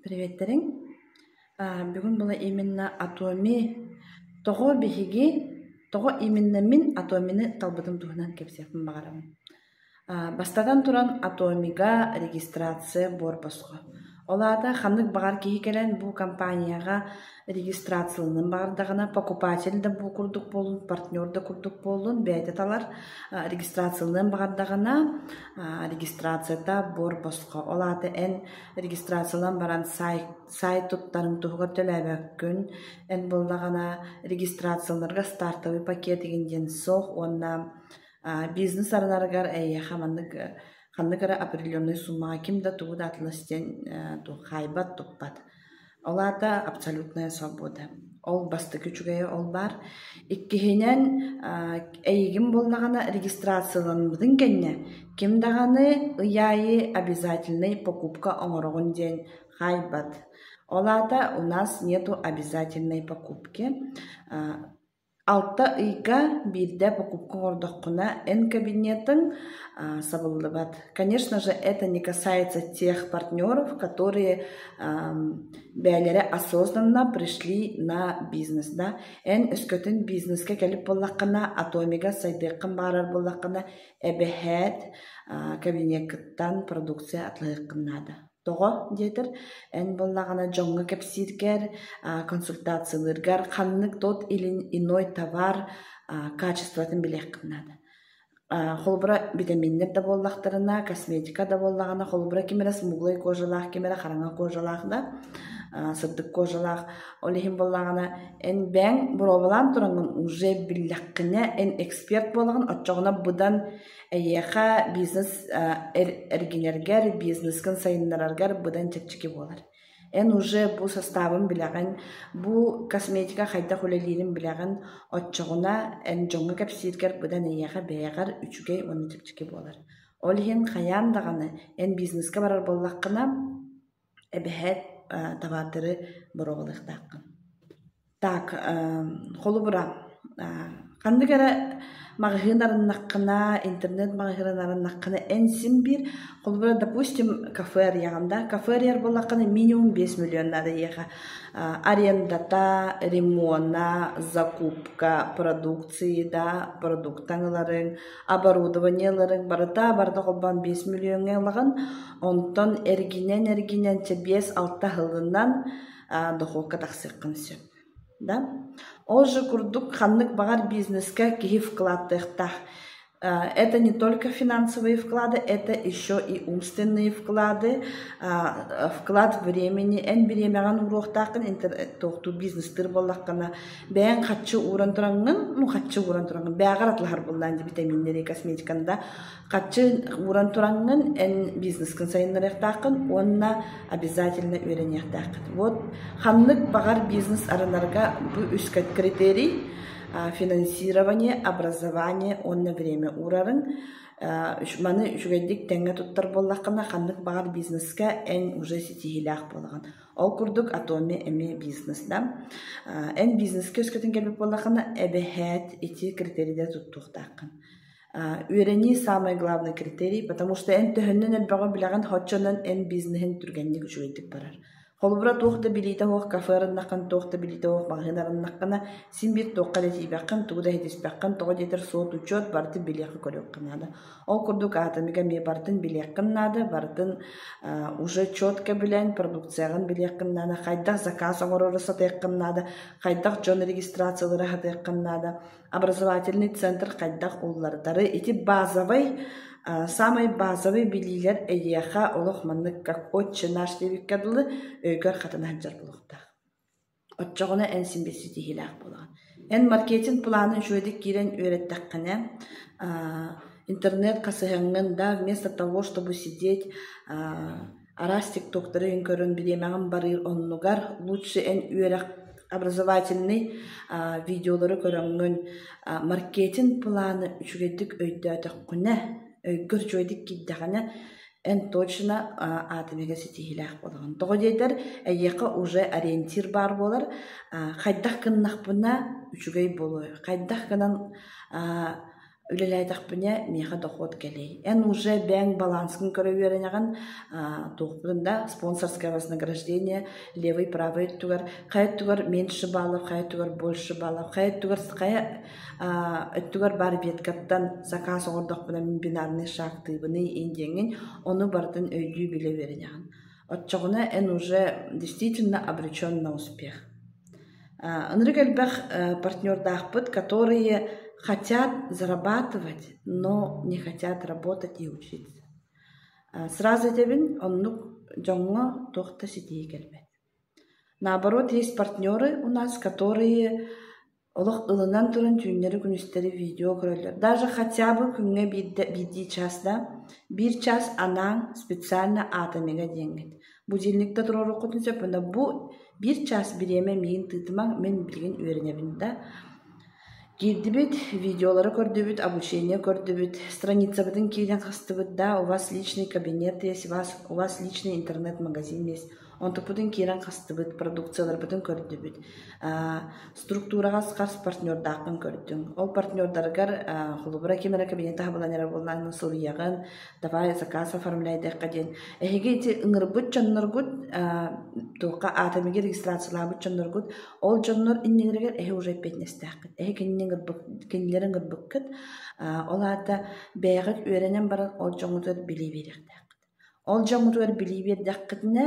Приветтэриҥ. Бүгүн была именно Атоми тоҕо биһиги, тоҕо именно мин Атомины талбытым туһунан кэпсиэхпин баҕарабын. Бастатан туран, Атомига регистрация буор босхо. Ол аата ханнык баҕар киһи кэлэн бу компанияҕа регистрацияланыан баҕардаҕына, покупатель да бу курдук буоллун, партнер да курдук буоллун, бэйэтэ талар. Регистрацияланыан баҕардаҕына, регистрацията буор босхо. Ол аата эн регистрациялаан баран сайт, сайт туттарыҥ туһугар төлөөбөккүн, эн буоллаҕына регистрацияланарга стартовый пакет игин диэн суох уонна бизнес арынарыгар эйиэхэ маннык ханнык эрэ определенный суммаҕа ким да тугу да атылас диэн хаайбат, туппат. Ол аата абсолютная свобода. Ол бастакы үчүгэйэ ол баар. Иккиһинэн, эйигин буоллаҕына регистрацияламмытыҥ кэннэ ким даҕаны ый аайы обязательнай покупка оҥороҕун диэн хаайбат. Ол аата у нас нету обязательной покупки. Алта ыйга биирдэ покупка оҥордоххуна, эн кабинетыҥ сабыллыбат. Конечно же, это не касается тех партнеров, которые бэйэлэрэ осознанно пришли на бизнес, да. Эн өскөтүн бизнескэ кэлип буоллаххына, Атомига сайдыаххын баҕарар буоллаххына, эбэһээт кабинеккыттан продукция атылыаххын наада. Тоҕо диэтэр, эн буоллаҕына дьоҥҥо кэпсииргэр, консультациялыыргар ханнык тот или иной товар качествотын билиэххин наада. Холобура, витаминнэр да буоллахтарына, косметика да буоллаҕына, холобура, ким эрэ смуглай кожалаах, ким эрэ хараҥа кожалаах да, сырдык кожалаах. Ол иһин буоллаҕына, эн бэйэҥ боруобалаан тураҥҥын уже биллэххинэ, эн эксперт буолаҕын, оччоҕуна быдан эйиэхэ бизнес эргинэргэр, бизнескын сайыннараргар быдан чэпчэки буолар. Эн уже бу составын билэҕин, бу косметика хайдах үлэлиирин билэҕин, оччоҕуна эн дьоҥҥо кэпсииргэр быдан эйиэхэ бэйэҕэр үчүгэй уонна чэпчэки буолар. Ол иһин хайаан даҕаны эн бизнеска барар буоллаххына, эбэһээт табаардары боруобалыахтааххын. Так, холобура, ханнык эрэ маҕаһыын арыннаххына, интернет маҕаһыын арыннаххына, эн син биир, холобура, допустим, кафе арыйаҕын да, кафе арыйар буоллаххына минимум 5 миллион наада эйиэхэ. Арендата, ремона, закупка продукции да, продуктаҥ ыларыҥ, оборудование ыларыҥ барыта барыта холбоон 5 миллиоҥҥа ылаҕын, онтон эргинэн-эргинэн чэ 5-6 сылынан дохуокка тахсыаххын сөп. Да? Ол же курдук ханнык баҕар бизнескэ киһи вкладтыахтаах. Это не только финансовые вклады, это еще и умственные вклады, вклад времени. Эн бириэмэҕин ууруохтааххын туохтуу бизнестыыр буоллаххына, бэйэҥ харчы ууран тураҥҥын, ну харчы ууран тураҥҥын, бэйэҕэр атылаһар буоллаан дии витаминнэри, косметиканы да, харчы ууран тураҥҥын эн бизнескын сайыннарыахтааххын уонна обязательно үөрэниэхтээххин. Вот ханнык баҕар бизнес арынарга бу үс критерий: финансирование, образование уонна время уурарыҥ. Маны үчүгэйдик тэҥҥэ туттар буоллаххына, ханнык баҕар бизнеска эн уже ситиһиилээх буолаҕын. Ол курдук Атоми эмиэ бизнес да. Эн бизнескэ өскөтүн кэлбит буоллаххына, эбэһээт ити критерийдэри туттуохтааххын. Үөрэнии самый главный критерий, потому что эн төһөннөн элбэҕи билэҕин, оччонон эн бизнеһин түргэнник үчүгэйдик барар. Холобура, туох да билиитэ суох кафе арыннаххына, туох да билиитэ суох маҕаһыын арыннаххына, син биир туохха да тиийбэххин, тугу да иһитиспэххин, тоҕо диэтэр суот-учуот барытын билиэххэ көрүөххэ наада. Ол курдук Атомига эмиэ барытын билиэххин наада, барытын уже четко билэн, продукцияҕын билиэххин наада, хайдах заказ оҥорору сатыаххын наада, хайдах дьон регистрациялары сатыаххын наада, образовательный центр хайдах уллардары ити базовый, самый базовый билиилэр эйиэхэ олох маннык как «Отче наш» диэбиккэ дылы өйгөр хатана сылдьар буолуохтаах. Оччоҕуна эн син биир ситиһиилээх буолаҕын. Эн маркетинг планын үчүгэйдик киирэн үөрэттэххинэ, интернет хасыһыҥҥын да, вместо того чтобы сидеть араас тиктоктары көрөн бириэмэҕин барыыр оннугар, лучше эн үөрэх образовательный видеолары көрөҥҥүн маркетинг планы үчүгэйдик өйдөөтөххүнэ, өйгөр үчүгэйдик киирдэҕинэ, эн точно Атомига ситиһиилээх буолаҕын. Тоҕо диэтэр, эйиэхэ уже ориентир баар буолар, хайдах гыннахпына үчүгэй буолуой, хайдах гынан. Үлэлээтэхпинэ миэхэ дохуот кэлиэй. Эн уже бэйэҥ баланскын көрө үөрэнэҕин, туохпун да спонсорское вознаграждение левый правый өттүгэр, хайа өттүгэр меньше баллов, хайа өттүгэр больше баллов, хайа өттүгэр хайа өттүгэр баар веткаттан заказ оҥордохпуна мин бинарный шагтыыбыный ин диэҥҥин ону барытын өйдүү билэ үөрэнэҕин. Оччоҕуна эн уже действительно обречен на успех. Ынырык элбэх партнердаахпыт, которые хотят зарабатывать, но не хотят работать и учиться. Сразу этэбин, оннук дьоҥҥо туох да ситиһии кэлбэт. Наоборот, есть партнеры у нас, которые олох ылынан туран түүннэри-күнүстэри видео көрөллөр. Даже хотя бы күҥҥэ биирдэ биирдии час да, биир час анаан специально Атомига диэҥҥит. Будильникта туруоруккутун сөп, уонна бу биир час бириэмэ миигин тыытымаҥ, мин билигин үөрэнэбин да. Киирдибит, видеолары көрдүбүт, обучение көрдүбүт, страницабытын киирэн хастыбыт да, у вас личный кабинет есть, у вас личный интернет-магазин есть. Онтукпутун киирэн хастыбыт, продукцияларбытын көрдүбүт. Структураҕа хас партнердаахпын көрдүм. Ол партнердаргар холобура ким эрэ кабинет аһабылан эрэ буоллаҕына суруйаҕын, давай заказ оформляйдыахха диэн. Эһиги ити ыҥырбыт дьонноргут туохха Атомига регистрациялаабыт дьонноргут, ол дьоннор иннилэригэр эһи уже эппиэтинэстээххит. Эһи кинилэри ыҥырбыккыт. Ол аата бэйэҕит үөрэнэн баран ол дьоҥҥутугар билии биэриэхтээххит. Ол дьоҥҥутугар билии биэрдэххитинэ,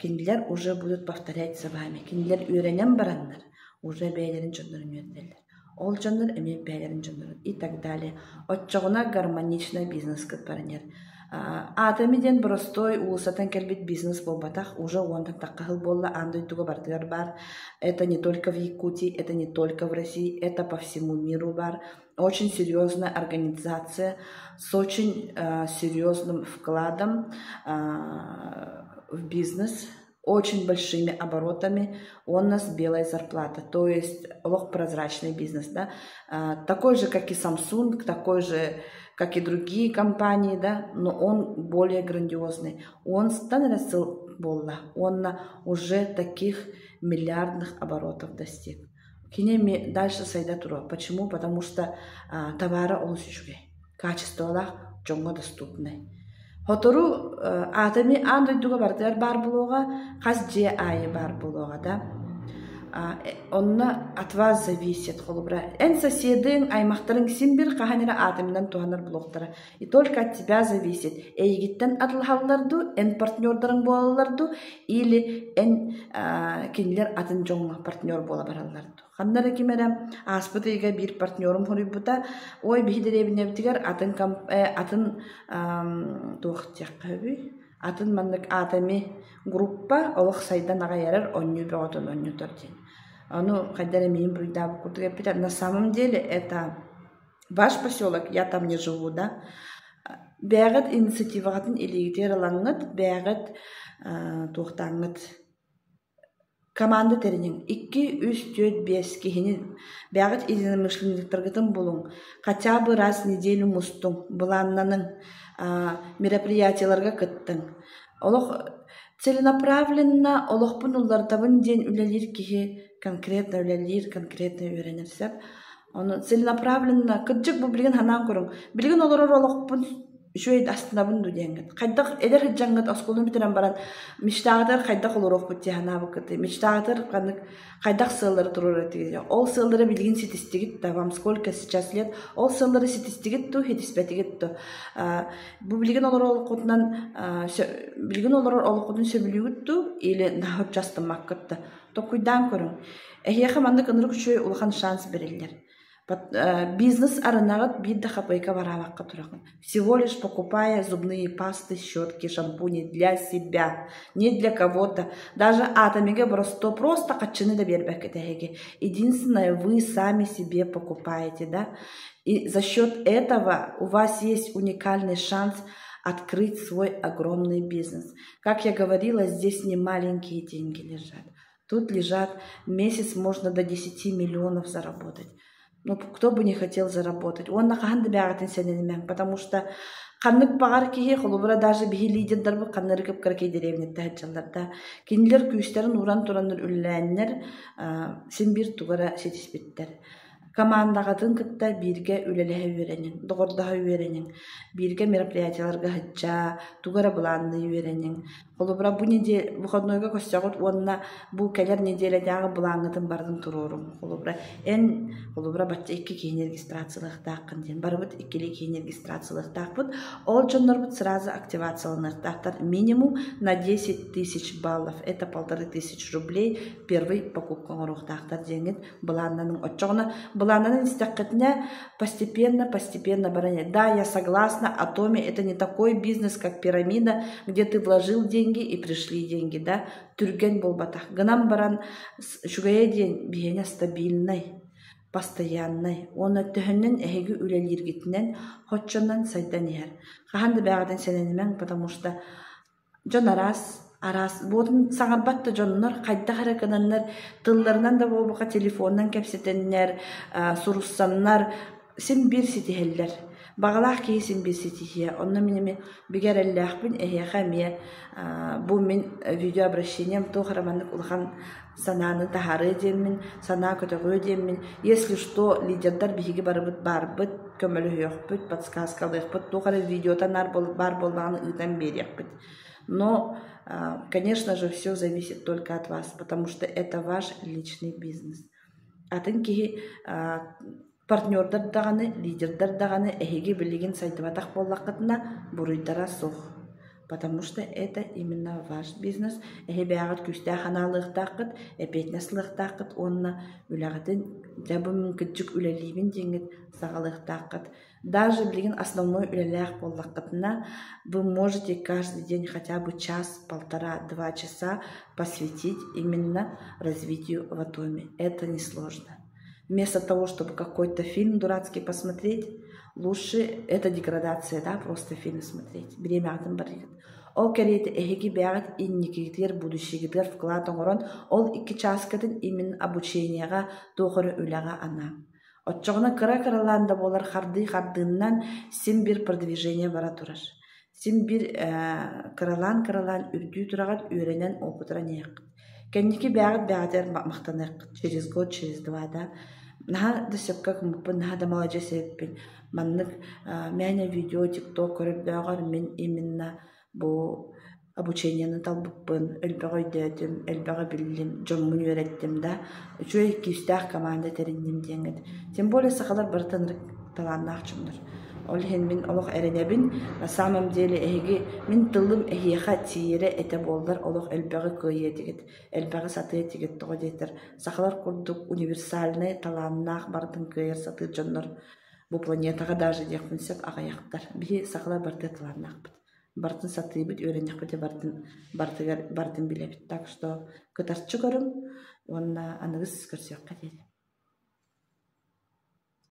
кинилэр уже будут повторять за вами. Кинилэр үөрэнэн бараннар уже бэйэлэрин дьоннорун үөрдэллэр. Ол дьоннор эмиэ бэйэлэрин дьоннорун и так далее. Оччоҕуна гармоничный бизнескыт баран иһэр. Атоми диэн боростуой уулуссаттан кэлбит бизнес буолбатах, уже уонтан тахха сыл буолла аан дойдуга барытыгар баар. Это не только в Якутии, это не только в России, это по всему миру баар. Очень серьезная организация с очень серьезным вкладом в бизнес, очень большими оборотами, он у нас белая зарплата, то есть олох прозрачный бизнес, да, такой же, как и Samsung, такой же, как и другие компании, да, но он более грандиозный. Он становится буолла, он уже таких миллиардных оборотов достиг. Кини дальше сайда туруо. Почему? Потому что товара олус үчүгэй, качестволаах, дьоҥҥо доступный. Сотору Атоми аан дойдуга барытыгар баар буолуоҕа, хас дьиэ аайы баар буолуоҕа да. Онно от вас зависит холобура. Эн соседыҥ, аймахтарыҥ син биир хаһан эрэ Атоминан туһанар буолуохтара. И только от тебя зависит, эйигиттэн атылаһаллар дуу, эн партнердарыҥ буолаллар дуу, или эн кинилэр атын дьоҥҥо партнер буола бараллар дуу. Ханна эрэ ким эрэ ааспыт ыйга биир партнерум хоруйбута, ой биһи дэриэбинэбитигэр атын атын туох диэххэ сөбүй атын маннык Атоми группа олох сайдан аҕай эрэр онньуу бөҕөтүн онньутар диэн. Ону хайда эрэ миигин буруйдаабыт курдук эппитэ. На самом деле это ваш поселок, я там не живу, да? Бэйэҕит инициативаҕытын илиигитигэр ылаҥҥыт, бэйэҕит туохтааҥҥыт команда тэриниҥ. Икки, үс, түөрт, биэс киһини бэйэҕит единомышленниктаргытын булуҥ. Хотя бы раз в неделю мустуҥ, былааннаныҥ, мероприятиеларга кыттыҥ. Олох целенаправленно олохпун уларытабын диэн үлэлиир киһи конкретно үлэлиир, конкретно үөрэнэр сөп. Ону целенаправленно кырдьык бу билигин санаан көрүҥ. Билигин олорор олохпун үчүгэй астынабын дуу диэҥҥит. Хайдах эдэр сылдьаҥҥыт оскуоланы бүтэрэн баран мечтаҕытыгар хайдах олоруохпут дии санаабыккытый? Мечтаҕытыгар ханнык хайдах сыаллары туруорар этигит? Ол сыаллары билигин ситистигит да вам сколько сейчас лет? Ол сыаллары ситистигит дуу, ситиспэтигит дуу? Бу билигин олорор олоххутунан билигин олорор олоххутун сөбүлүүгүт дуу или наһаа астыммаккыт да? Толкуйдаан көрүҥ. Эһиэхэ маннык ынырык үчүгэй улахан шанс бэриллэр. Бизнес арынаҕыт биир да хапыйка бараабакка тураҕын. Всего лишь покупая зубные пасты, щетки, шампуни для себя, не для кого-то. Даже Атомига просто, просто харчыны да биэрбэккит эһиги. Единственное, вы сами себе покупаете, да? И за счет этого у вас есть уникальный шанс открыть свой огромный бизнес. Как я говорила, здесь не маленькие деньги лежат. Тут лежат месяц можно до 10 миллионов заработать. Ну, кто бы не хотел заработать. Уонна хаһан да бэйэҕитин сэрэнимэҥ, потому что ханнык баҕар киһи, холобура даже биһи лидердарбыт ханна эрэ кып-кыракый дэриэбинэттэ сылдьаллар да, кинилэр күүстэрин ууран тураннар үлэлээннэр син биир тугу эрэ ситиспиттэр. Командаҕытын кытта бииргэ үлэлэһэ үөрэниҥ, доҕордоһо үөрэниҥ, бииргэ мероприятиеларга сылдьа, тугу эрэ былаанныы үөрэниҥ. Холобура, бу неделя выходнойга көрсөҕүт уонна бу кэлэр неделятааҕы былааҥҥытын барытын туруоруҥ. Холобура, эн холобура бачча икки киһини регистрациялыахтааххын диэн. Барыбыт иккилии киһини регистрациялыахтаахпыт. Ол дьоннорбут сразу активацияланыахтаахтар. Минимум на 10 тысяч баллов, это 1500 рублей первый покупка оҥоруохтаахтар диэҥҥит былааннаныҥ. Оччоҕуна былааннанан истэххитинэ постепенно, постепенно баран Да, я согласна, Атоми это не такой бизнес, как пирамида, где ты вложил деньги и пришли деньги, да, түргэн буолбатах. Гынан баран үчүгэйэ диэн биһиэнэ стабильнай, постояннай уонна төһөннөн эһиги үлэлииргитинэн хоччонон сайдан иһэр. Хаһан да бэҕэтин сэнэнимэҥ, потому что дьон араас араас буотун саҥарбат да дьоннор хайдах эрэ гынаннар тылларынан да буолбакка телефонунан кэпсэтэннэр, суруссаннар син биир ситиһэллэр. Баҕалаах киһи син биир ситиһиэ. Онно мин эмиэ бигэ эрэллээхпин, эһиэхэ эмиэ бу мин видеообращением туох эрэ маннык улахан санааны таһаарыа диэммин, санаа көтөҕүө диэммин, если что лидердар биһиги барыбыт баарбыт, көмөлөһүөхпүт, подсказкалыахпыт, туох эрэ видеота наар баар буоллаҕына ыытан биэриэхпит. Но, конечно же, все зависит только от вас, потому что это ваш личный бизнес. Атын киһи партнердар даҕаны, лидердар даҕаны эһиги билигин сайдыбатах буоллаххытына буруйдара суох. Потому что это именно ваш бизнес. Эһи бэйэҕит күүстээх анаалыахтааххыт, эппиэтинэс ылыахтааххыт уонна үлэҕитин дьэ бу мин кырдьык үлэлиибин диэҥҥит саҕалыахтааххыт. Даже билигин основной үлэлээх буоллаххытына, вы можете каждый день хотя бы час, полтора, 2 часа посвятить именно развитию в Атоме. Это несложно. Вместо того, чтобы какой-то фильм дурацкий посмотреть, лучше это деградация, да, просто фильм смотреть. Бириэмэҕитин барыыгыт. Ол кэриэтэ эһиги бэйэҕит инникигитигэр, будущегытыгар вклад оҥорон, ол 2 чааскытын именно обучениеҕа, туох эрэ үлэҕэ анаа. Оччоҕуна кыра-кыралаан да буолар хардыы хардыыннан син биир продвижение бара турар. Син биир кыралаан-кыралаан үрдүү тураҕыт, үөрэнэн опытыран иһэххит. Кэнники бэйэҕит бэйэҕитигэр махтаныаххыт через год, через два да. Наһаа да сөпкө гыммыппын, наһаа да маладьыас эбиппин. Маннык мээнэ видео, тикток көрөрдөөҕөр мин именно бу обучениены талбыппын, элбэҕи өйдөөтүм, элбэҕи биллим, дьоммун үөрэттим да, үчүгэй күүстээх команда тэринним диэҥҥит. Тем более сахалар барыта ынырык талааннаах дьоннор. Ол иһин мин олох эрэнэбин, на самом деле эһиги мин тылым эһиэхэ тиийэрэ этэ буоллар олох элбэҕи кыайыа этигит, элбэҕи сатыа этигит тоҕо диэтэр сахалар курдук универсальнай талааннаах барытын кыайар сатыыр дьоннор бу планетаҕа даже диэхпин сөп аҕыйахтар. Биһи сахалар барыта талааннаахпыт. Барытын сатыыбыт, үөрэниэхпит барытын барытыгар барытын билэбит. Так что кытарчы көрүҥ уонна аныгыс көрсүөххэ диэри.